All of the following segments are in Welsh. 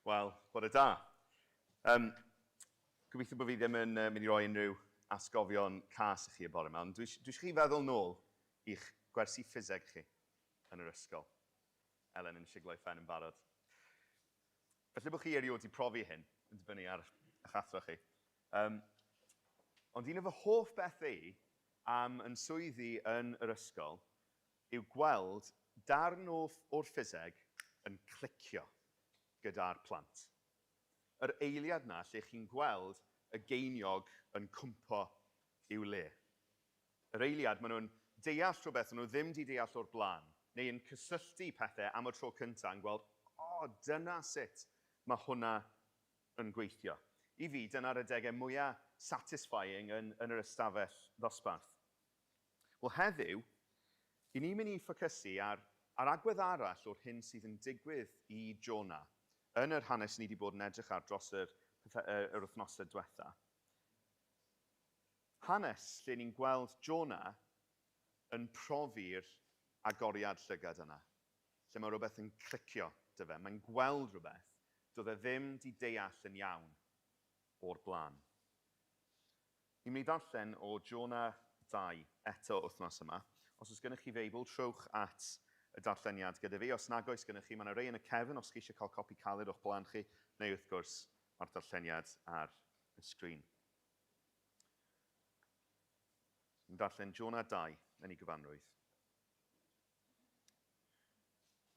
Wel, bore da. Um, gobeithio bod fi ddim yn mynd i roi unrhyw atgofion cas i chi y bore yma, ond dwi, dwi eisiau chi feddwl nôl i'ch gwersi ffiseg chi yn yr ysgol. Elen yn siglo ei phen yn barod. Felly bod chi erioed wedi profi hyn, yn dibynnu ar eich athro chi. Um, ond un o fy hoff bethau am yn swyddi yn yr ysgol yw gweld darn o, o'r ffiseg yn clicio gyda'r plant. Yr eiliad 'na lle chi'n gweld y geiniog yn cwmpo i'w le. Yr eiliad maen nhw'n deall rhywbeth o'n nhw ddim 'di deall o'r blaen, neu yn cysylltu pethau am y tro cyntaf yn gweld, o, dyna sut mae hwnna yn gweithio. I fi, dyna'r adegau mwyaf satisfying yn, yn yr ystafell ddosbarth. Wel heddiw, i ni'n mynd i ffocysu ar, ar agwedd arall o'r hyn sydd yn digwydd i Jonah yn yr hanes ni wedi bod yn edrych ar dros yr, yr wythnosau diwetha. Hanes lle ni'n gweld Jonah yn profi'r agoriad llygad yna, lle mae rhywbeth yn clicio 'da fe, mae'n gweld rhywbeth doedd e ddim 'di deall yn iawn o'r blaen. Ni'n mynd i ddarllen o Jonah 2 eto wythnos yma. Os oes gennych chi Feibl, trowch at y darlleniad gyda fi. Os nag oes gennych chi, mae yna rei yn y cefn os chi eisiau cael copi caled o'ch blaen chi, neu wrth gwrs, mae'r darlleniad ar y sgrin. Yn darllen Jonah 2 yn ei gyfanrwydd.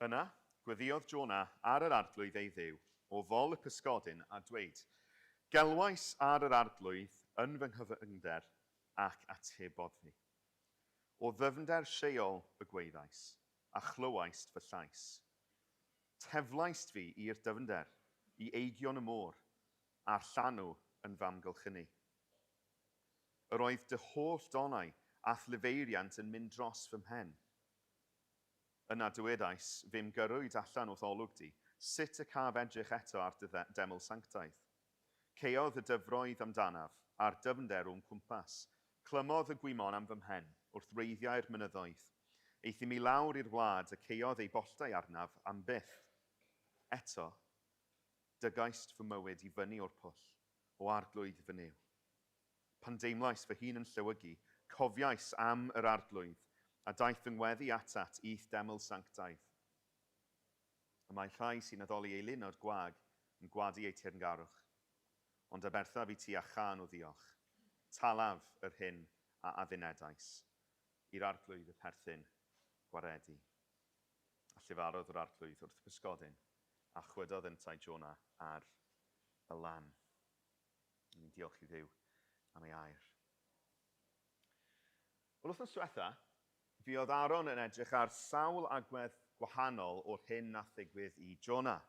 Yna, gweddïodd Jona ar yr Arglwydd ei Dduw o fol y pysgodyn a dweud, Gelwais ar yr Arglwydd yn fy nghyfyngder ac atebodd fi. O ddyfnder Sheol y gwaeddais, a chlywaist fy llais. Teflaist fi i'r dyfnder, i eigion y môr, a'r llanw yn fy amgylchynu. Yr oedd dy holl donnau a'th lifeiriant yn mynd dros fy mhen. Yna dywedais, Fe'm gyrrwyd allan o'th olwg di, sut y caf edrych eto ar dy deml sanctaidd? Caeodd y dyfroedd amdanaf, a'r dyfnder o'm cwmpas. Clymodd y gwymon am fy mhen, wrth wreiddiau'r mynyddoedd. Euthum i lawr i'r wlad, y caeodd ei bolltau arnaf am byth. Eto, dygaist fy mywyd i fyny o'r pwll, o Arglwydd fy Nuw. Pan deimlais fy hun yn llewygu, cofiais am yr Arglwydd, a daeth fy ngweddi atat i'th deml sanctaidd. Y mae rhai sy'n addoli eilunod gwag yn gwadu eu teyrngarwch, ond aberthaf i ti â chân o ddiolch. Talaf yr hyn a addunedais, i'r Arglwydd y perthyn gwaredu. A llefarodd yr Arglwydd wrth y pysgodyn, a chwydodd yntau Jona ar y lan. Ni'n diolch i Dduw am ei air. Wel, wythnos diwetha, fuodd Aaron yn edrych ar sawl agwedd gwahanol o'r hyn nath ddigwydd i Jonah.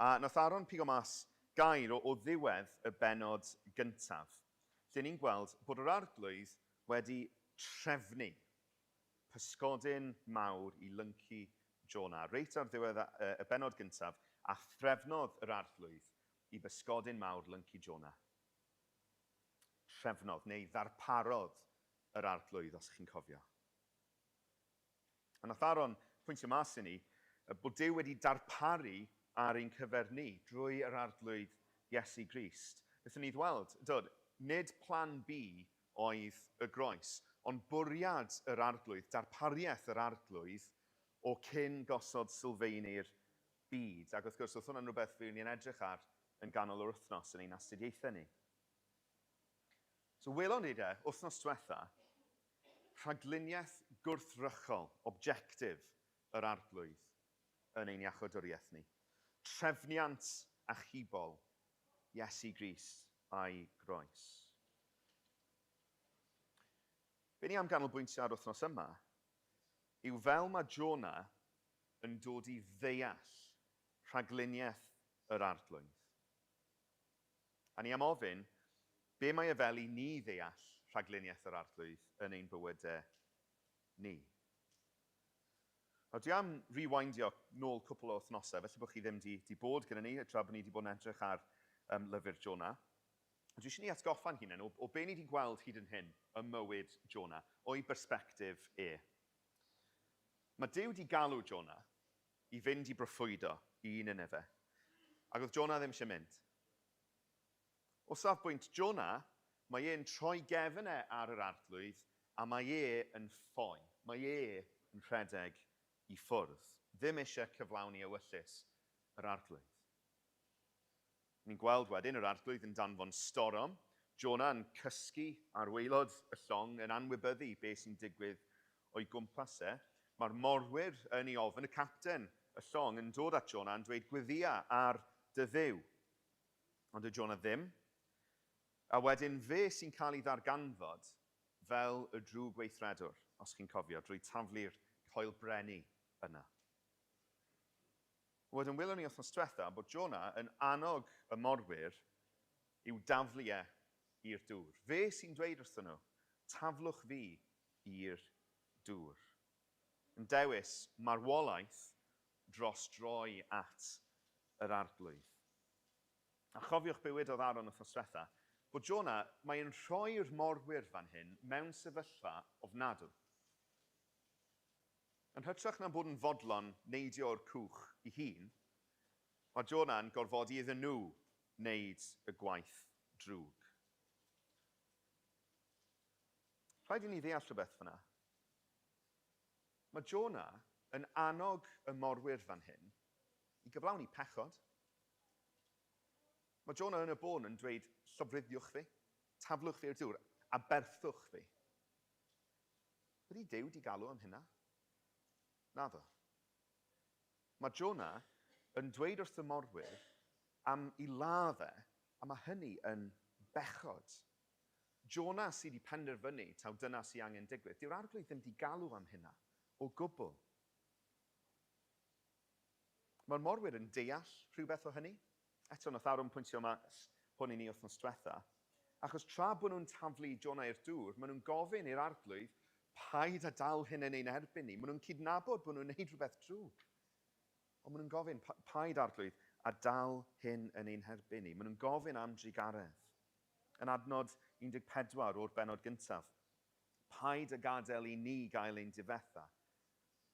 A nath Aaron pigo mas gair o, o ddiwedd y bennod gyntaf, lle ni'n gweld bod yr Arglwydd wedi trefnu pysgodyn mawr i lyncu Jonah reit ar ddiwedd y bennod gyntaf, a threfnodd yr Arglwydd i bysgodyn mawr lyncu Jonah. Trefnodd, neu ddarparodd, yr Arglwydd, os chi'n cofio. A nath Aaron pwyntio mas i ni bod Duw wedi darparu ar ein cyfer ni drwy yr Arglwydd Iesu Grist. Wnaethon ni ddweld, dod, nid plan B oedd y groes, ond bwriad yr Arglwydd, darpariaeth yr Arglwydd o cyn gosod sylfeini'r byd. Ac wrth gwrs, oedd hwnna'n rhywbeth fuon ni'n edrych ar yn ganol yr wythnos yn ein astudiaethau ni. So welon ni de, wythnos diwetha, rhagluniaeth gwrthrychol, objective, yr Arglwydd yn ein iachawdwriaeth ni. Trefniant achubol Iesu Grist a'i groes. Be ni am ganolbwyntio ar wythnos yma yw fel mae Jonah yn dod i ddeall rhagluniaeth yr Arglwydd. A ni am ofyn, be mae e fel i ni ddeall rhagluniaeth yr Arglwydd yn ein bywydau ni? Nawr, dwi am rewindio nôl cwpl o wythnosau, felly bod chi ddim di, di bod gyda ni, tra bod ni wedi bod yn edrych ar um, lyfr Jonah. Dwi eisiau ni atgoffa'n hunain o, o be ni wedi gweld hyd yn hyn ym mywyd Jonah, o'i bersbectif e. Mae Duw wedi galw Jonah i fynd i broffwydo i Nineve. Ac oedd Jonah ddim eisiau mynd. O safbwynt Jonah, mae e'n troi gefn e ar yr Arglwydd a mae e yn ffoi. Mae e yn rhedeg i ffwrdd. Ddim eisiau cyflawni ewyllys yr Arglwydd. Ni'n gweld wedyn yr Arglwydd yn danfon storom, Jonah yn cysgu ar waelod y llong yn anwybyddu beth sy'n digwydd o'i gwmpas e. Mae'r morwyr yn ei ofn, y capten y llong yn dod at Jonah yn dweud, "Gweddïa ar dy Dduw." Ond dyw Jonah ddim. A wedyn fe sy'n cael ei ddarganfod fel y drwg weithredwr, os chi'n cofio, drwy taflu'r coelbrenni yna. Wedyn welon ni wythnos diwetha bod Jonah yn annog y morwyr i'w daflu e i'r dŵr. Fe sy'n dweud wrthyn nhw, "Taflwch fi i'r dŵr." Yn dewis marwolaeth dros droi at yr Arglwydd. A chofiwch be wedodd Aaron wythnos diwetha, bod Jonah, mae'n rhoi'r morwyr fan hyn mewn sefyllfa ofnadw. Yn hytrach na bod yn fodlon neidio o'r cwch ei hun, mae Jonah yn gorfodi iddyn nhw wneud y gwaith drwg. Rhaid i ni ddeall rhywbeth fyna. Mae Jonah yn annog y morwyr fan hyn i gyflawni pechod. Mae Jonah yn y bôn yn dweud, "Llofruddiwch fi, taflwch fi i'r dŵr, aberthwch fi." Ydy Duw 'di galw am hynna? Naddo. Mae Jonah yn dweud wrth y morwyr am i ladd e, a mae hynny yn bechod. Jonah sydd wedi penderfynu taw dyna sy'n angen digwydd. Dyw'r Arglwydd ddim wedi galw am hynna o gwbl. Mae'r morwyr yn deall rhywbeth o hynny. Eto, nath Aaron pwyntio mas hwn i ni wythnos diwetha. Achos tra bod nhw'n taflu Jonah i'r dŵr, maen nhw'n gofyn i'r Arglwydd, "Paid â dal hyn yn ein erbyn ni." Maen nhw'n cydnabod bod nhw'n gwneud rhywbeth drwg. Ond maen nhw'n gofyn, "Paid, Arglwydd, a dal hyn yn ein herbyn ni." Maen nhw'n gofyn am drugaredd. Yn adnod 14 o'r benod gyntaf, "Paid â gadael i ni gael ein difetha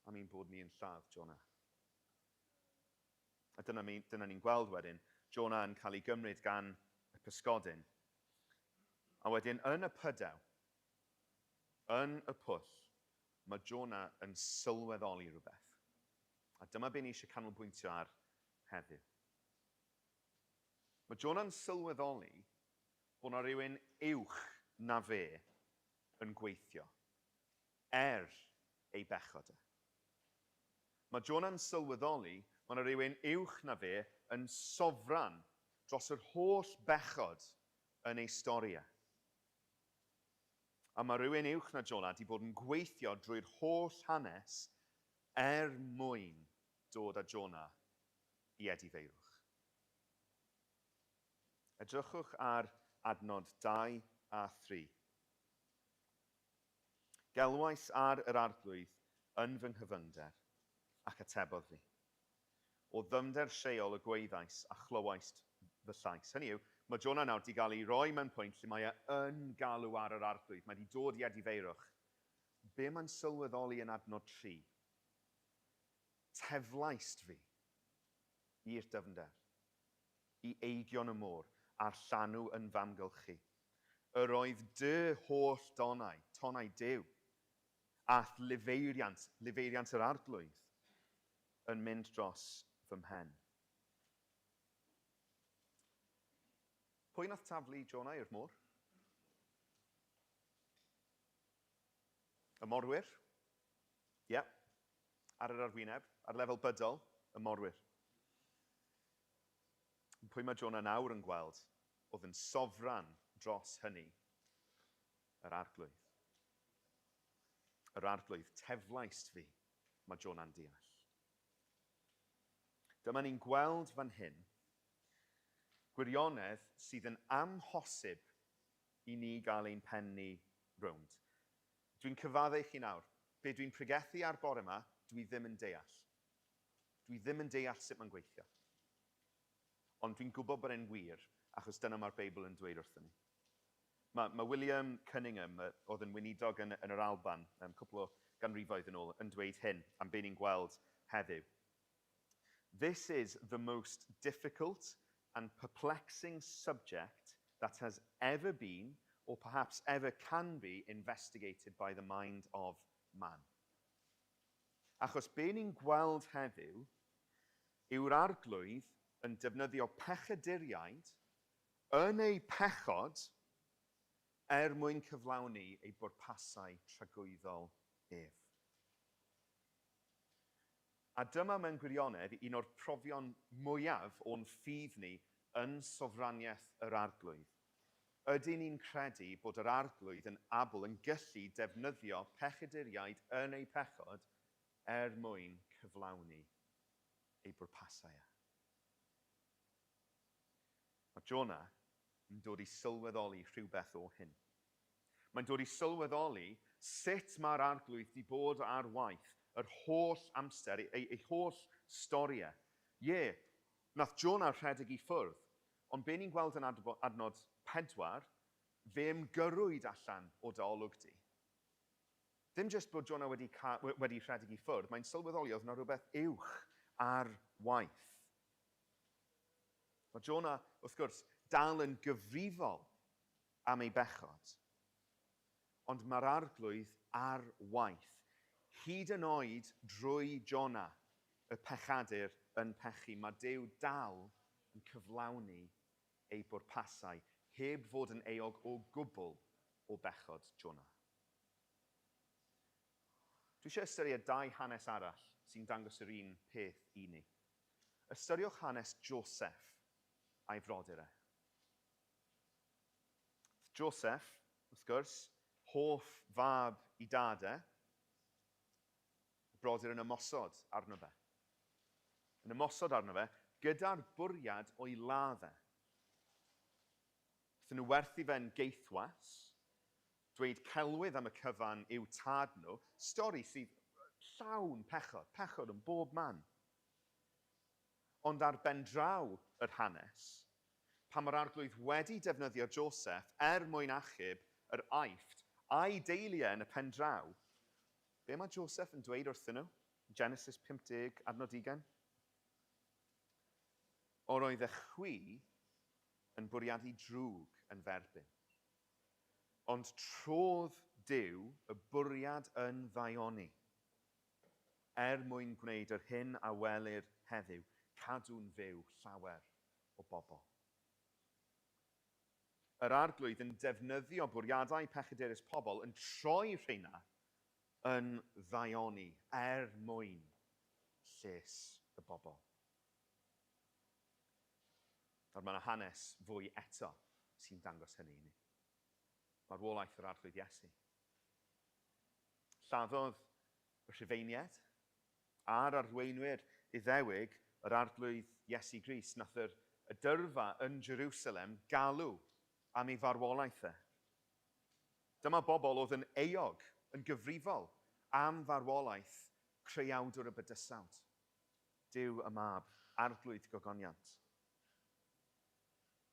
am ein bod ni yn lladd Jonah." A dyna ni'n gweld wedyn, Jonah yn cael ei gymryd gan y pysgodyn. A wedyn yn y pydew, yn y pwll, mae Jonah yn sylweddoli rhywbeth. A dyma be ni eisiau canolbwyntio ar heddiw. Mae Jonah'n sylweddoli bod yna rhywun uwch na fe yn gweithio, er ei bechod e. Mae Jonah'n sylweddoli bod yna rhywun uwch na fe yn sofran dros yr holl bechod yn ei stori e. A mae rhywun uwch na Jonah wedi bod yn gweithio drwy'r holl hanes er mwyn dod â Jonah i edifeirwch. Edrychwch ar adnod 2 a 3. "Gelwais ar yr Arglwydd yn fy nghyfyngder, ac atebodd fi. O ddyfnder Sheol y gwaeddais a chlywaist fy llais." Hynny yw, mae Jonah nawr wedi cael ei roi mewn pwynt lle mae e yn galw ar yr Arglwydd. Mae wedi dod i edifeirwch. Be mae'n sylweddoli yn adnod 3? "Teflaist fi i'r dyfnder, i eigion y môr, a'r llanw yn fy amgylchu. Yr oedd dy holl donau, tonnau Duw, a'th lifeiriant, lifeiriant yr Arglwydd, yn mynd dros fy mhen." Pwy nath taflu Jonah i'r môr? Y morwyr? Ie. Yeah. Ar yr arwyneb, ar lefel bydol, y morwyr. Pwy mae Jonah nawr yn gweld oedd yn sofran dros hynny? Yr Arglwydd. Yr Arglwydd, teflaist fi, mae Jonah'n deall. Dyma ni'n gweld fan hyn gwirionedd sydd yn amhosib i ni gael ein pen ni rownd. Dwi'n cyfadde i chi nawr, be dwi'n pregethu ar bore yma, dwi ddim yn deall. Dwi ddim yn deall sut mae'n gweithio. Ond dwi'n gwybod bod e'n wir, achos dyna mae'r Beibl yn dweud wrthyn ni. Mae William Cunningham, oedd yn weinidog yn yr Alban, cwpl o ganrifoedd yn ôl, yn dweud hyn am be ni'n gweld heddiw. This is the most difficult and perplexing subject that has ever been, or perhaps ever can be, investigated by the mind of man. Achos be ni'n gweld heddiw yw'r Arglwydd yn defnyddio pechaduriaid yn eu pechod er mwyn cyflawni ei bwrpasau tragwyddol ef. A dyma mewn gwirionedd un o'r profion mwyaf o'n ffydd ni yn sofraniaeth yr Arglwydd. Ydyn ni'n credu bod yr Arglwydd yn abl, yn gallu defnyddio pechaduriaid yn eu pechod er mwyn cyflawni ei bwrpasau e? Mae Jonah yn dod i sylweddoli rhywbeth o hyn. Mae'n dod i sylweddoli sut mae'r Arglwydd 'di bod ar waith yr holl amser, ei holl storiau. Ie, nath Jonah rhedeg i ffwrdd, ond be ni'n gweld yn adnod 4, fe ymgyrrwyd allan o dy olwg di. Ddim jyst bod Jonah wedi rhedeg i ffwrdd, mae'n sylweddoli oedd yna rhywbeth uwch ar waith. Mae Jonah, wrth gwrs, dal yn gyfrifol am ei bechod, ond mae'r Arglwydd ar waith, hyd yn oed drwy Jonah, y pechadur yn pechu. Mae Duw dal yn cyflawni ei bwrpasau, heb fod yn euog o gwbl o bechod Jonah. Dwi eisiau ystyried dau hanes arall sy'n dangos yr un peth i ni. Ystyriwch hanes Joseph a'i frodyr e. Joseph, wrth gwrs, hoff fab i dad e, y brodyr yn ymosod arno fe. Yn ymosod arno fe gyda'r bwriad o'i ladd e. Wnaethon nhw werthu fe'n geithwas, dweud celwydd am y cyfan i'w tad nhw, stori sydd llawn pechod, pechod yn bob man. Ond ar ben draw yr hanes, pan mae'r Arglwydd wedi defnyddio Joseph er mwyn achub yr Aifft a'i deulu e yn y pen draw, be mae Joseph yn dweud wrthyn nhw? Genesis 50, adnod 20. O'r oeddech chwi yn bwriadu drwg yn f'erbyn, ond trodd Duw y bwriad yn ddaioni, er mwyn gwneud yr hyn a welir heddiw, cadw'n fyw llawer o bobl. Yr Arglwydd yn defnyddio bwriadau pechadurus pobl, yn troi rheina yn ddaioni er mwyn lles y bobl. Nawr mae yna hanes fwy eto sy'n dangos hynny i ni. Marwolaeth yr Arglwydd Iesu. Lladdodd y Rhufeiniaid a'r arweinwyr Iddewig yr Arglwydd Iesu Grist. Nath y dyrfa yn Jerusalem galw am ei farwolaeth e. Dyma bobl oedd yn euog, yn gyfrifol am farwolaeth creawdwr y bydysawd, Duw y Mab, Arglwydd gogoniant.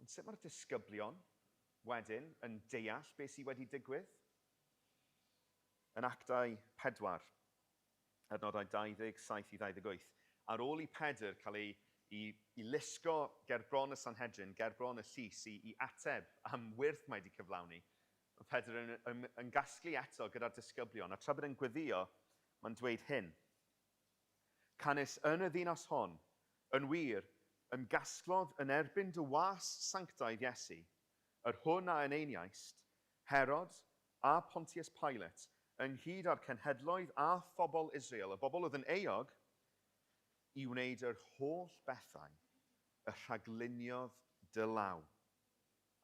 Ond sut mae'r disgyblion wedyn yn deall beth sydd wedi digwydd? Yn Actau 4, adnodau 27 i 28, ar ôl i Pedr cael ei i lusgo ger bron y Sanhedrin, ger bron y llys, i ateb am wyrth mae wedi cyflawni, mae Pedr yn gasglu eto gyda'r disgyblion, a tra bod e'n gweddio, mae'n dweud hyn. Canys yn y ddinas hon, yn wir, ymgasglodd yn erbyn dy was sanctaidd Iesu, yr hwn a eneiniaist, Herod a Pontius Pilate, ynghyd â'r cenhedloedd a phobl Israel, y bobl oedd yn euog, i wneud yr holl bethau y rhagluniodd dy law,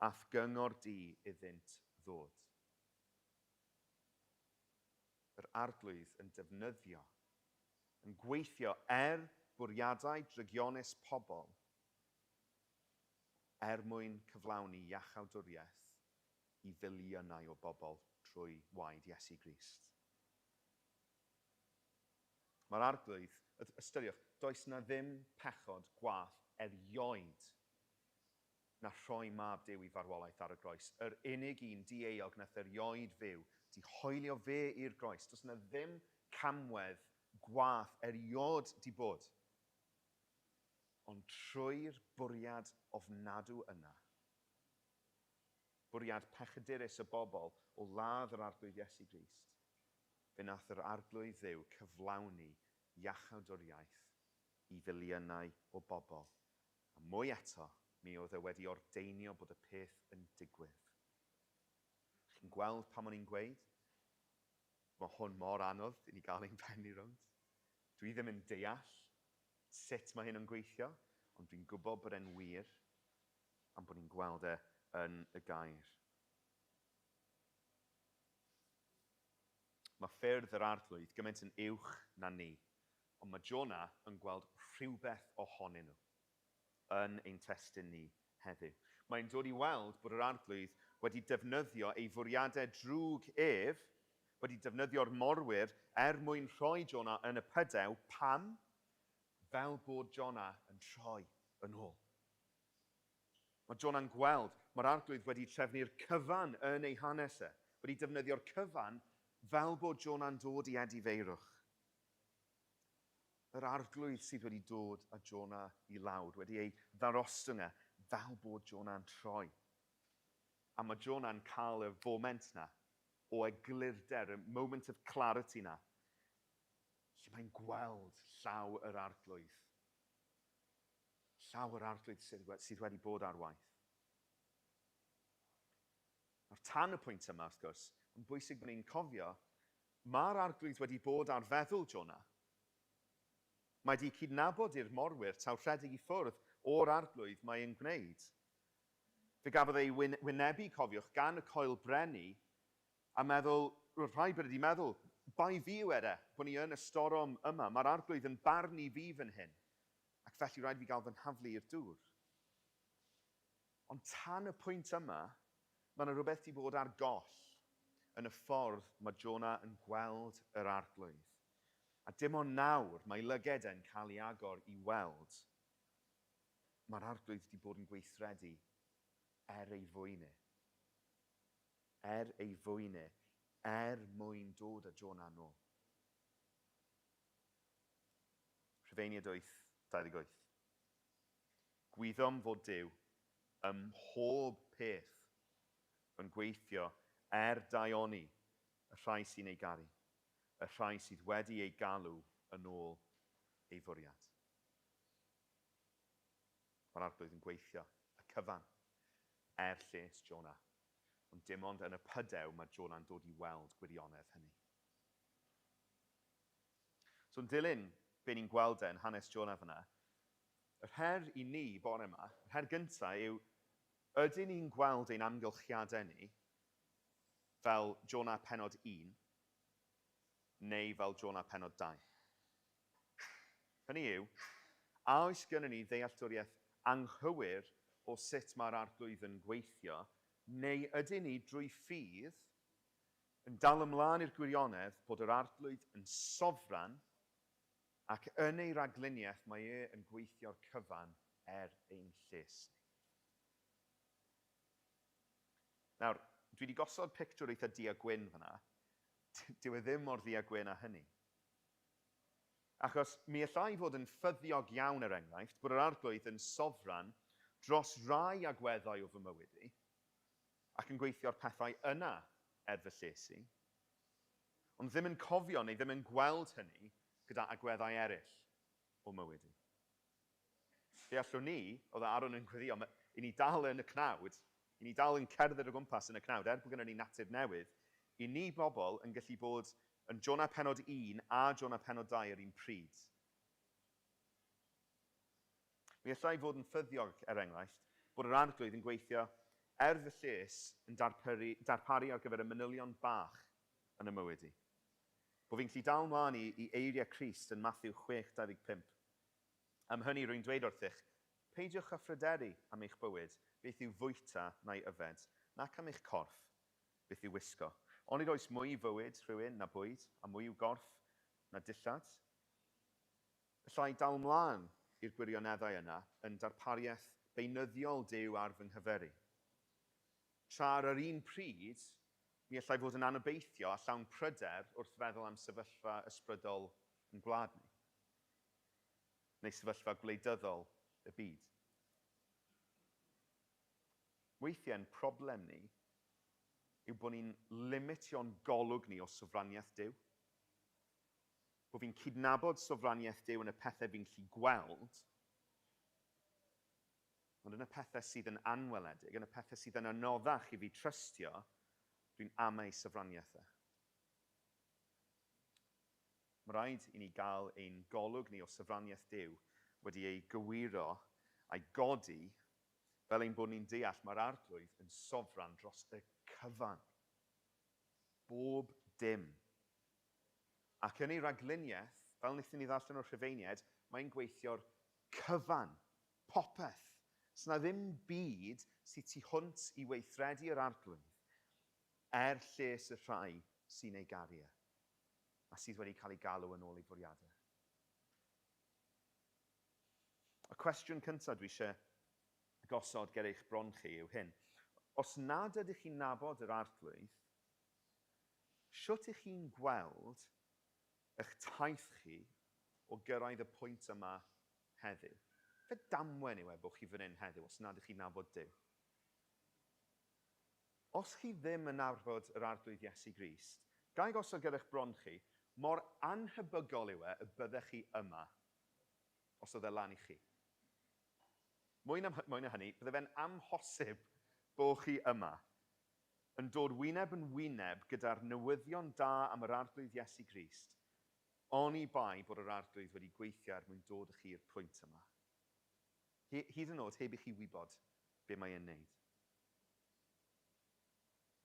a'th gyngor di iddynt ddod. Yr Arglwydd yn defnyddio, yn gweithio er bwriadau drygionus pobl er mwyn cyflawni iachawdwriaeth i filiynau o bobl trwy waed Iesu Grist. Mae'r Arglwydd, ystyriwch, does na ddim pechod gwaeth erioed na rhoi mab Duw i farwolaeth ar y groes. Yr unig un dieuog nath erioed fyw, di hoelio fe i'r groes. Does na ddim camwedd gwaeth erioed di bod. Ond trwy'r bwriad ofnadw yna, bwriad pechadurus y bobl o ladd yr Arglwydd Iesu Grist, fe wnaeth yr Arglwydd Dduw cyflawni iachawdwriaeth i filiynau o bobl. A mwy eto, mi oedd e wedi ordeinio bod y peth yn digwydd. Chi'n gweld pam o'n i'n gweud? Mae hwn mor anodd i ni gael ein pen i rownd. Dwi ddim yn deall sut mae hyn yn gweithio, ond dwi'n gwybod bod e'n wir am bod ni'n gweld e yn y gair. Mae ffyrdd yr Arglwydd gymaint yn uwch na ni, ond mae Jonah yn gweld rhywbeth ohonyn nhw yn ein testun ni heddiw. Mae'n dod i weld bod yr Arglwydd wedi defnyddio ei fwriadau drwg ef, wedi defnyddio'r morwyr er mwyn rhoi Jonah yn y pydew. Pam? Fel bod Jonah yn troi yn ôl. Mae Jonah'n gweld, mae'r Arglwydd wedi trefnu'r cyfan yn ei hanes e, wedi defnyddio'r cyfan fel bod Jonah'n dod i edifeirwch. Yr Arglwydd sydd wedi dod â Jonah i lawr, wedi ei ddarostwng e, fel bod Jonah'n troi. A mae Jonah'n cael y foment na o eglurder, y moment of clarity na, lle mae'n gweld llaw yr Arglwydd. Llaw yr Arglwydd sydd wedi bod ar waith. Nawr, tan y pwynt yma, wrth gwrs, mae'n bwysig bod ni'n cofio, mae'r Arglwydd wedi bod ar feddwl Jonah. Mae wedi cydnabod i'r morwyr taw rhedeg i ffwrdd o'r Arglwydd mae e'n gwneud. Fe gafodd ei wynebu, cofiwch, gan y coel brenni, a meddwl, roedd rhaid bod wedi meddwl, bai fi yw e, bod ni yn y storom yma, mae'r Arglwydd yn barnu fi fan hyn, ac felly rhaid fi gael fy nhaflu i'r dŵr. Ond tan y pwynt yma, mae yna rhywbeth wedi bod ar goll yn y ffordd mae Jonah yn gweld yr Arglwydd. A dim ond nawr mae lyged e'n cael ei agor i weld mae'r Arglwydd wedi bod yn gweithredu er ei fwyn e. Er ei fwyn e, er mwyn dod â Jonah nôl. Rhufeiniaid 8, 28. Gwyddom fod Duw ym mhob peth yn gweithio er daioni y rhai sy'n ei garu, y rhai sydd wedi ei galw yn ôl ei fwriad. Mae'r Arglwydd yn gweithio y cyfan er lles Jonah, ond dim ond yn y pydew mae Jonah'n dod i weld gwirionedd hynny. So yn dilyn be ni'n gweld e yn hanes Jonah fyna, yr her i ni bore yma, yr her gyntaf yw, ydyn ni'n gweld ein amgylchiadau ni fel Jonah pennod 1 neu fel Jonah pennod 2? Hynny yw, a oes gennym ni ddealltwriaeth anghywir o sut mae'r Arglwydd yn gweithio, neu ydyn ni drwy ffydd yn dal ymlaen i'r gwirionedd bod yr Arglwydd yn sofran ac yn ei ragluniaeth mae e yn gweithio'r cyfan er ein lles ni? Nawr, dwi wedi gosod pictiwr eitha du a gwyn fyna. Dyw e ddim mor ddu a gwyn â hynny. Achos mi allai fod yn ffyddiog iawn, er enghraifft, bod yr Arglwydd yn sofran dros rai agweddau o fy mywyd i, ac yn gweithio'r pethau yna er fy lles i, ond ddim yn cofio neu ddim yn gweld hynny gyda agweddau eraill o mywyd i. Fe allwn ni, oedd Aaron yn gweddio, i ni dal yn y cnawd, i ni dal yn cerdded o gwmpas yn y cnawd, er bod gennym ni natur newydd, i ni bobl yn gallu bod yn Jonah pennod 1 a Jonah pennod 2 yr un pryd. Mi allai fod yn ffyddiog, er enghraifft, bod yr Arglwydd yn gweithio er fy lles yn darparu ar gyfer y manylion bach yn y mywyd i. Bod fi'n gallu dal mlaen i eiriau Crist yn Matthew 6:25. Am hynny rwy'n dweud wrthych, peidiwch â phryderu am eich bywyd, beth i'w fwyta na'i yfed, nac am eich corff, beth i'w wisgo. Onid oes mwy i fywyd rhywun na bwyd, a mwy i'w gorff na dillad? Allai dal mlaen i'r gwirioneddau yna yn darpariaeth beunyddiol Duw ar fy nghyfer i. Tra ar yr un pryd, mi allai fod yn anobeithio a llawn pryder wrth feddwl am sefyllfa ysbrydol yn gwlad ni, neu sefyllfa gwleidyddol y byd. Weithiau'n problem ni yw bod ni'n limitio'n golwg ni o sofraniaeth Duw. Bod fi'n cydnabod sofraniaeth Duw yn y pethau fi'n gallu gweld, ond yn y pethau sydd yn anweledig, yn y pethau sydd yn anoddach i fi trystio, dwi'n amau sofraniaeth e. Mae rhaid i ni gael ein golwg ni o sofraniaeth Duw wedi ei gywiro a'i godi fel ein bod ni'n deall mae'r Arglwydd yn sofran dros y cyfan. Bob dim. Ac yn ei ragluniaeth, fel wnaethon ni ddarllen o'r Rhufeiniaid, mae'n gweithio'r cyfan, popeth. Sna ddim byd sydd tu hwnt i weithredu yr Arglwydd er lles y rhai sy'n ei garu e, a sydd wedi cael eu galw yn ôl ei fwriadau. Y cwestiwn cyntaf dwi eisiau gosod ger eich bron chi yw hyn. Os nad ydych chi'n nabod yr Arglwydd, shwt ych chi'n gweld eich taith chi o gyrraedd y pwynt yma heddiw? Fe damwen yw e bod chi fan hyn heddiw os nad ych chi'n nabod Duw. Os chi ddim yn nabod yr Arglwydd Iesu Grist, ga i gosod ger eich bron chi, mor annhebygol yw e y byddech chi yma os oedd e lan i chi. Mwy na, mwy na hynny, bydde fe'n amhosib bo chi yma yn dod wyneb yn wyneb gyda'r newyddion da am yr Arglwydd Iesu Grist, oni bai bod yr Arglwydd wedi gweithio er mwyn dod â chi i'r pwynt yma. Hyd yn oed heb i chi wybod be mae e'n neud.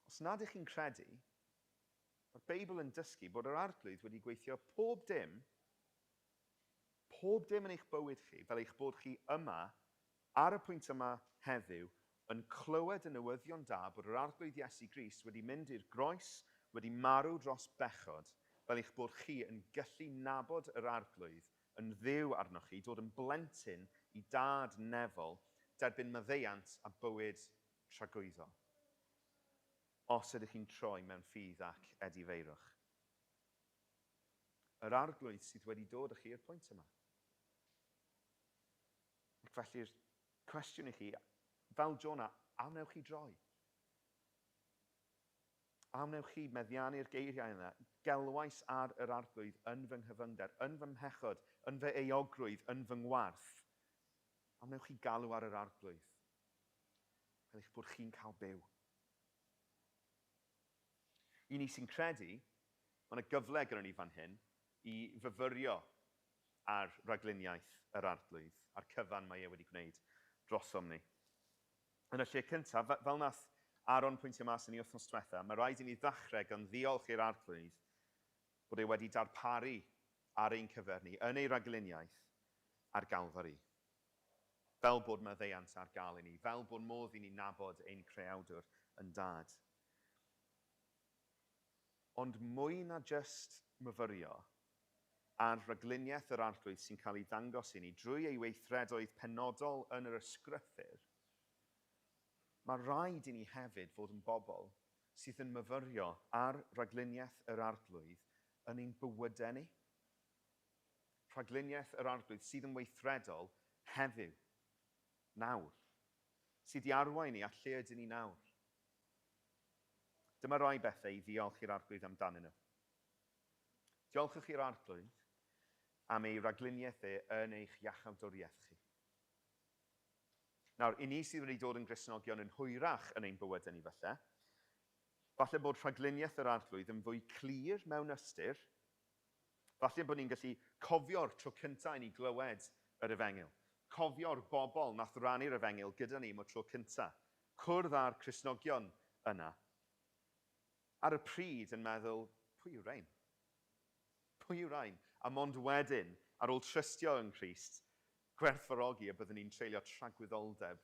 Os nad ych chi'n credu, mae'r Beibl yn dysgu bod yr Arglwydd wedi gweithio pob dim, pob dim yn eich bywyd chi, fel eich bod chi yma, ar y pwynt yma heddiw, yn clywed y newyddion da bod yr Arglwydd Iesu Grist wedi mynd i'r groes, wedi marw dros bechod, fel eich bod chi yn gallu nabod yr Arglwydd yn Dduw arnoch chi, dod yn blentyn i Dad nefol, derbyn maddeuant a bywyd tragwyddol. Os ydych chi'n troi mewn ffydd ac edifeirwch. Yr Arglwydd sydd wedi dod â chi i'r pwynt yma. Ac felly'r cwestiwn i chi, fel Jonah, a wnewch chi droi? A wnewch chi meddiannu'r geiriau yna? Gelwais ar yr Arglwydd yn fy nghyfyngder, yn fy mhechod, yn fy euogrwydd, yn fy ngwarth. A wnewch chi galw ar yr Arglwydd, fel eich bod chi'n cael byw? I ni sy'n credu, mae yna gyfle gyda ni fan hyn i fyfyrio ar ragluniaeth yr Arglwydd, a'r cyfan mae e wedi gwneud drosom ni. Yn y lle cyntaf, fel nath Aaron pwyntio mas i ni wythnos diwetha, mae rhaid i ni ddechrau gan ddiolch i'r Arglwydd bod e wedi darparu ar ein cyfer ni, yn ei ragluniaeth, ar Galfari. Fel bod maddeuant ar gael i ni, fel bod modd i ni nabod ein Creawdwr yn Dad. Ond mwy na jyst myfyrio ar ragluniaeth yr Arglwydd sy'n cael ei ddangos i ni drwy ei weithredoedd penodol yn yr Ysgrythur, mae rhaid i ni hefyd fod yn bobl sydd yn myfyrio ar ragluniaeth yr Arglwydd yn ein bywydau ni. Rhagluniaeth yr Arglwydd sydd yn weithredol heddiw, nawr, sydd i arwain ni at lle ydyn ni nawr. Dyma rai bethau i ddiolch i'r Arglwydd amdanyn nhw. Diolchwch i'r Arglwydd am ei ragluniaeth e yn eich iachawdwriaeth chi. Nawr, i ni sydd wedi dod yn Gristnogion yn hwyrach yn ein bywydau ni falle, falle bod rhagluniaeth yr Arglwydd yn fwy clir mewn ystyr, falle bod ni'n gallu cofio'r tro cyntaf i ni glywed yr Efengyl, cofio'r bobl nath rannu'r Efengyl gyda ni am y tro cyntaf, cwrdd â'r Cristnogion yna, ar y pryd yn meddwl, pwy yw rhain? Pwy yw rhain? A mond wedyn, ar ôl trystio yng Nghrist, gwerthfawrogi y byddwn ni'n treulio tragwyddoldeb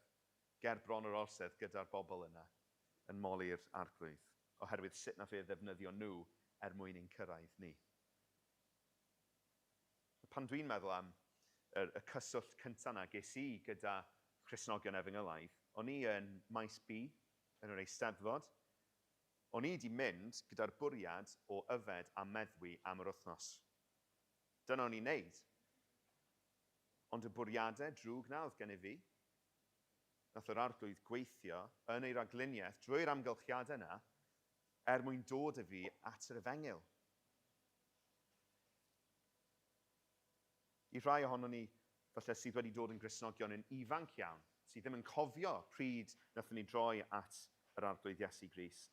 ger bron yr orsedd gyda'r bobl yna yn moli'r Arglwydd, oherwydd sut nath e ddefnyddio nhw er mwyn ein cyrraedd ni. Pan dwi'n meddwl am y, y cyswllt cyntaf 'na ges i gyda Christnogion Efengylaidd, o'n i yn Maes B yn yr Eisteddfod. O'n i 'di mynd gyda'r bwriad o yfed a meddwi am yr wythnos. Dyna o'n i'n neud. Ond y bwriadau drwg na oedd gennyf fi, nath yr Arglwydd gweithio yn ei ragluniaeth drwy'r amgylchiadau yna er mwyn dod â fi at yr efengyl. I rhai ohonon ni, falle sydd wedi dod yn Gristnogion yn ifanc iawn, sydd ddim yn cofio pryd nathon ni droi at yr Arglwydd Iesu Grist,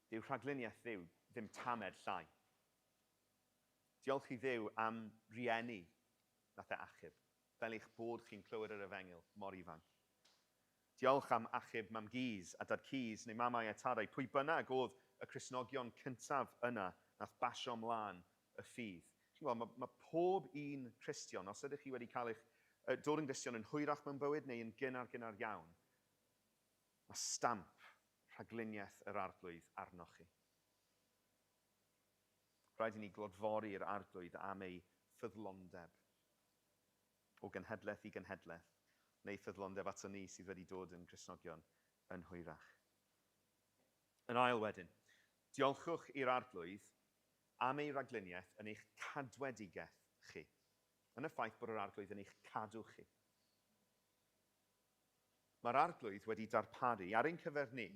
dyw rhagluniaeth Dduw ddim tamed llai. Diolch i Dduw am rieni nath e achub, fel eich bod chi'n clywed yr efengyl mor ifanc. Diolch am achub mam-gus a dad-cus neu mamau a tadau, pwy bynnag oedd y Cristnogion cyntaf yna nath basio mlaen y ffydd. Chi'n gwybod, mae pob un Cristion, os ydych chi wedi cael eich dod yn Gristion yn hwyrach mewn bywyd neu yn gynnar gynnar iawn, mae stamp rhagluniaeth yr Arglwydd arnoch chi. Rhaid i ni glodfori'r Arglwydd am ei ffyddlondeb o genhedlaeth i genhedlaeth, neu ffyddlondeb ato ni sydd wedi dod yn Gristnogion yn hwyrach. Yn ail wedyn, diolchwch i'r Arglwydd am ei ragluniaeth yn eich cadwedigaeth chi, yn y ffaith bod yr Arglwydd yn eich cadw chi. Mae'r Arglwydd wedi darparu ar ein cyfer ni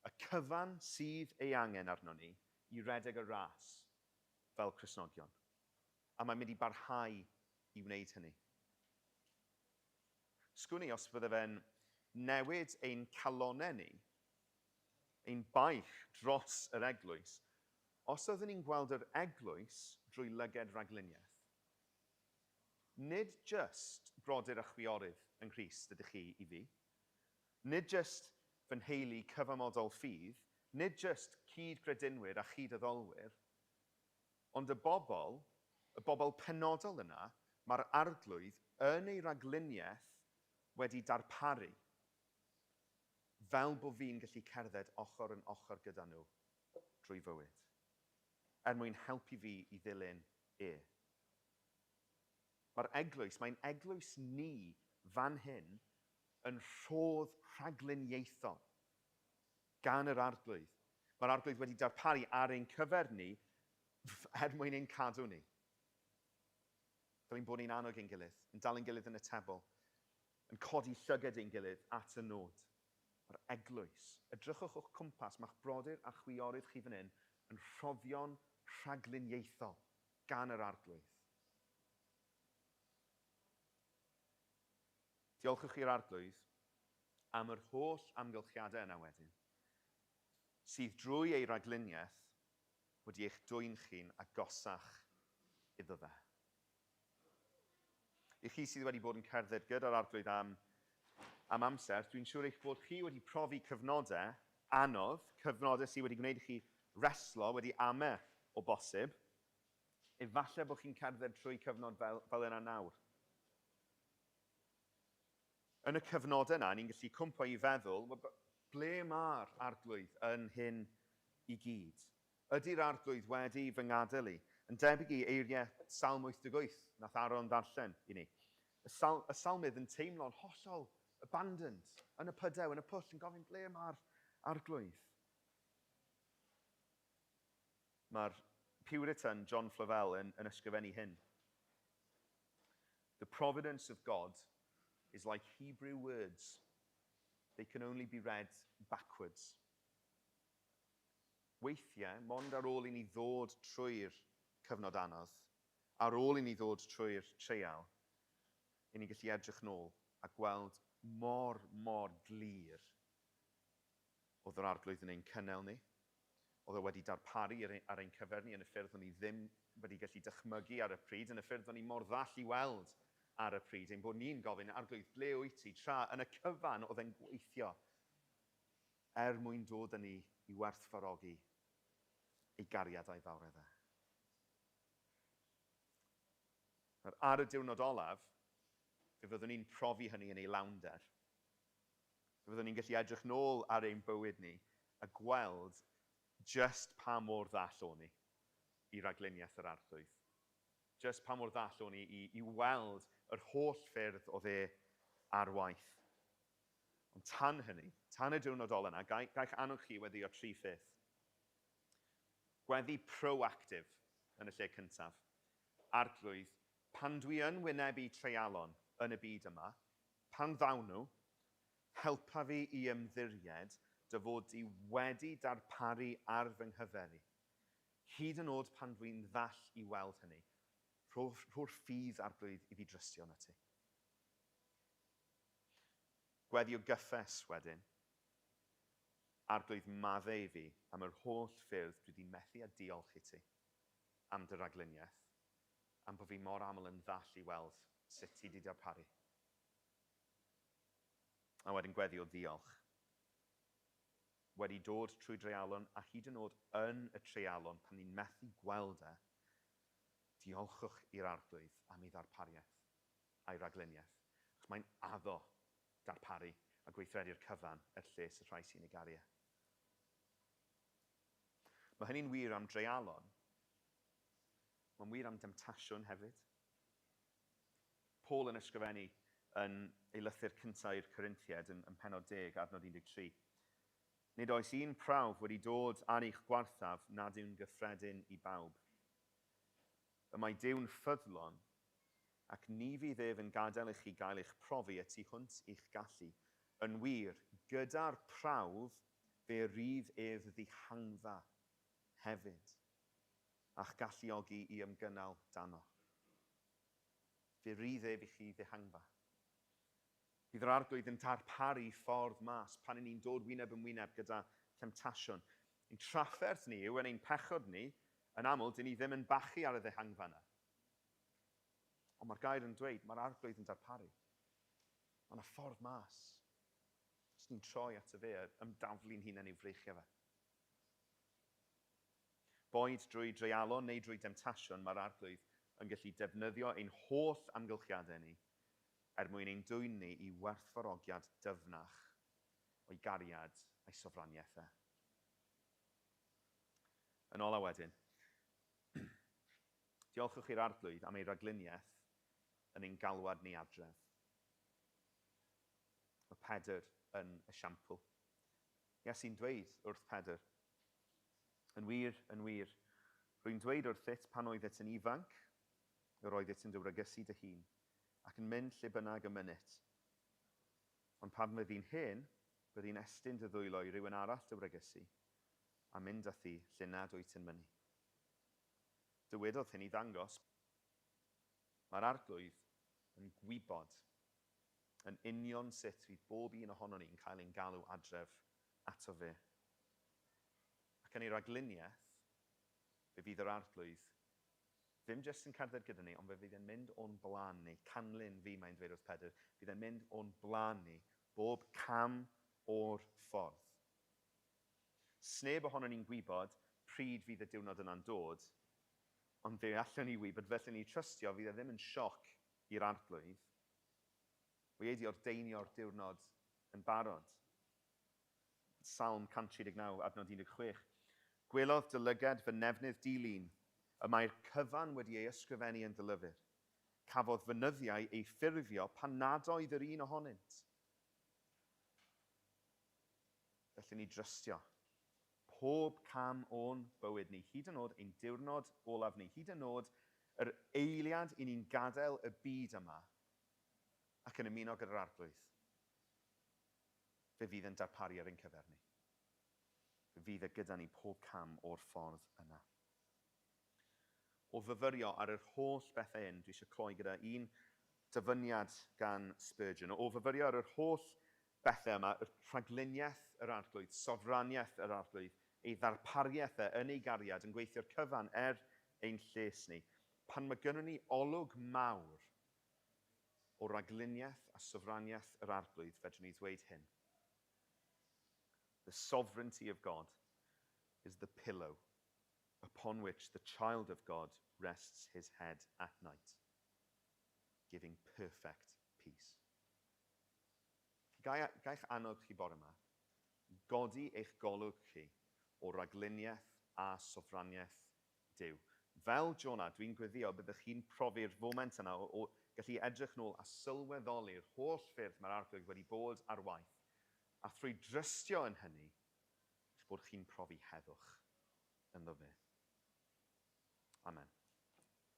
y cyfan sydd ei angen arnon ni i redeg y ras fel Cristnogion. A mae'n mynd i barhau i wneud hynny. Sgwn i os fydde fe'n newid ein calonnau ni, ein baich dros yr eglwys, os oeddwn ni'n gweld yr eglwys drwy lyged ragluniaeth. Nid jyst brodyr a chwiorydd yng Nghrist ydych chi i fi. Nid jyst fy nheulu cyfamodol ffydd, nid jyst cyd-gredinwyr a chyd-addolwyr, ond y bobl, y bobl penodol yna, mae'r Arglwydd yn ei ragluniaeth wedi darparu, fel bod fi'n gallu cerdded ochr yn ochr gyda nhw drwy fywyd, er mwyn helpu fi i ddilyn e. Mae'r eglwys, mae'n eglwys ni fan hyn yn rhodd rhagluniaethol gan yr Arglwydd. Mae'r Arglwydd wedi darparu ar ein cyfer ni er mwyn ein cadw ni. Fel ein bod ni'n annog ein gilydd, yn dal ein gilydd yn atebol, yn codi llyged ein gilydd at y nod. Mae'r eglwys, edrychwch o'ch cwmpas, mae'ch brodyr a chwiorydd chi fan hyn yn rhoddion rhagluniaethol gan yr Arglwydd. Diolchwch i'r Arglwydd am yr holl amgylchiadau yna wedyn, sydd drwy ei ragluniaeth wedi eich dwyn chi'n agosach iddo fe. I chi sydd wedi bod yn cerdded gyda'r Arglwydd am amser, dwi'n siŵr eich bod chi wedi profi cyfnodau anodd, cyfnodau sydd wedi gwneud i chi reslo, wedi ame o bosib. Efallai bod chi'n cerdded trwy cyfnod fel yna nawr. Yn y cyfnodau yna, ni'n gallu cwmpo i feddwl, ble mae'r Arglwydd yn hyn i gyd? Ydy'r Arglwydd wedi fy ngadael i? Yn debyg i eiriau Salm 88, nath Aaron ddarllen i ni. Y salmydd yn teimlo'n hollol abandoned, yn y pydew, yn y pwll, yn gofyn ble mae'r Arglwydd? Mae'r Puritan John Flavel yn ysgrifennu hyn. The providence of God is like Hebrew words. They can only be read backwards. Weithiau, mond ar ôl i ni ddod trwy'r cyfnod anodd, ar ôl i ni ddod trwy'r treial, i ni gallu edrych nôl a gweld mor, mor glir oedd yr Arglwydd yn ein cynnal ni. Oedd e wedi darparu ar ein cyfer ni yn y ffyrdd o'n ni ddim wedi gallu dychmygu ar y pryd, yn y ffyrdd o'n ni mor ddall i weld ar y pryd, ein bod ni'n gofyn, Arglwydd, ble wyt ti? Tra yn y cyfan oedd e'n gweithio er mwyn dod â ni i werthfawrogi ei gariad a'i fawredd e. Nawr, ar y diwrnod olaf, fe fyddwn ni'n profi hynny yn ei lawnder. Fe fyddwn ni'n gallu edrych nôl ar ein bywyd ni a gweld just pa mor ddall o'n ni i ragluniaeth yr Arglwydd. Just pa mor ddall o'n ni i weld yr holl ffyrdd oedd e ar waith. Ond tan hynny, tan y diwrnod ola yna, gai'ch annog chi i weddïo tri pheth. Gweddi proactive yn y lle cyntaf. Arglwydd, Pan dwi yn wynebu treialon yn y byd yma, pan ddawn nhw, helpa fi i ymddiried dy fod di wedi darparu ar fy nghyfer i. Hyd yn oed pan dwi'n ddall i weld hynny, rho'r ffydd, Arglwydd, i fi drystio yna ti. Gweddi o gyffes wedyn. Arglwydd, maddau i fi am yr holl ffyrdd dwi wedi methu a diolch i ti am dy ragluniaeth, am bod fi mor aml yn ddall i weld sut ti wedi darparu. A wedyn gweddi o ddiolch. Wedi dod trwy dreialon a hyd yn oed yn y treialon pan ni'n methu gweld e, diolchwch i'r Arglwydd am ei ddarpariaeth a'i ragluniaeth, achos mae'n addo darparu a gweithredu'r cyfan er lles y rhai sy'n ei garu e. Mae hynny'n wir am dreialon. Mae'n wir am demtasiwn hefyd. Paul yn ysgrifennu yn ei lythyr cyntaf i'r Corinthiaid yn pennod 10, adnod 13. Nid oes un prawf wedi dod ar eich gwarthaf nad yw'n gyffredin i bawb. Y mae Duw'n ffyddlon, ac ni fydd ef yn gadael i chi gael eich profi y tu hwnt i'ch gallu. Yn wir, gyda'r prawf fe rydd ef ddihangfa hefyd, a'ch galluogi i ymgynnal dano. Fe rydd ef i chi ddihangfa. Bydd yr Arglwydd yn darparu ffordd mas pan 'y ni'n dod wyneb yn wyneb gyda temtasiwn. Ein trafferth ni yw, yn ein pechod ni, yn aml, dyn ni ddim yn bachu ar y ddihangfa yna. Ond mae'r gair yn dweud, mae'r Arglwydd yn darparu. Mae yna ffordd mas. Os ni'n troi ato fe, ymdaflu'n hunain i'w freichiau fe. Boed drwy dreialon neu drwy demtasiwn, mae'r Arglwydd yn gallu defnyddio ein holl amgylchiadau ni er mwyn ein dwyn ni i werthfawrogiad dyfnach o'i gariad a'i sofraniaeth e. Yn ola wedyn, diolchwch i'r Arglwydd am ei ragluniaeth yn ein galwad ni adref. Mae Pedr yn esiampl. Iesu'n dweud wrth Pedr, Yn wir, yn wir, rwy'n dweud wrthyt pan oeddet yn ifanc, yr oeddet yn dy wregysu dy hun, ac yn mynd lle bynnag y mynit. Ond pan fyddi'n hen, byddi'n estyn dy ddwylo i rywun arall dy wregysu, a mynd â thi lle nad wyt yn mynnu. Dywedodd hyn i ddangos mae'r Arglwydd yn gwybod yn union sut fydd bob un ohonon ni'n cael ein galw adref ato fe. Ac yn ei ragluniaeth, fe fydd yr Arglwydd ddim jyst yn cerdded gyda ni, ond fe fydd e'n mynd o'n blaen ni. Canlyn fi, mae'n dweud wrth Pedr, fydd e'n mynd o'n blaen ni bob cam o'r ffordd. Sneb ohonon ni'n gwybod pryd fydd y diwrnod yna'n dod, ond fe allwn ni wybod, felly ni trystio, fydd e ddim yn sioc i'r Arglwydd. Wy e 'di ordeinio'r diwrnod yn barod. Salm 139, adnod 16. Gwelodd dy lygad fy nefnydd di-lun, y mae'r cyfan wedi ei ysgrifennu yn dy lyfr. Cafodd fy nyddiau eu ffurfio pan nad oedd yr un ohonynt. Felly ni drystio pob cam o'n bywyd ni, hyd yn oed ein diwrnod olaf ni, hyd yn oed yr eiliad i ni'n gadael y byd yma ac yn ymuno gyda'r Arglwydd. Fe fydd yn darparu ar ein cyfer ni. Fe fydd e gyda ni pob cam o'r ffordd yna. O fyfyrio ar yr holl bethau hyn, dwi eisiau cloi gyda un dyfyniad gan Spurgeon. O fyfyrio ar yr holl bethau yma, y rhagluniaeth yr Arglwydd, sofraniaeth yr Arglwydd, ei ddarpariaeth e yn ei gariad yn gweithio'r cyfan er ein lles ni. Pan mae gynnon ni olwg mawr o ragluniaeth a sofraniaeth yr Arglwydd, fedrwn ni ddweud hyn. The sovereignty of God is the pillow upon which the child of God rests his head at night, giving perfect peace. Ga i'ch annog chi bore yma, godi eich golwg chi o ragluniaeth a sofraniaeth Duw. Fel Jonah, dwi'n gweddio byddwch chi'n profi'r foment yna o gallu edrych nôl a sylweddoli'r holl ffyrdd mae'r Arglwydd wedi bod ar waith, a thrwy drystio yn hynny, eich bod chi'n profi heddwch ynddo fe. Amen.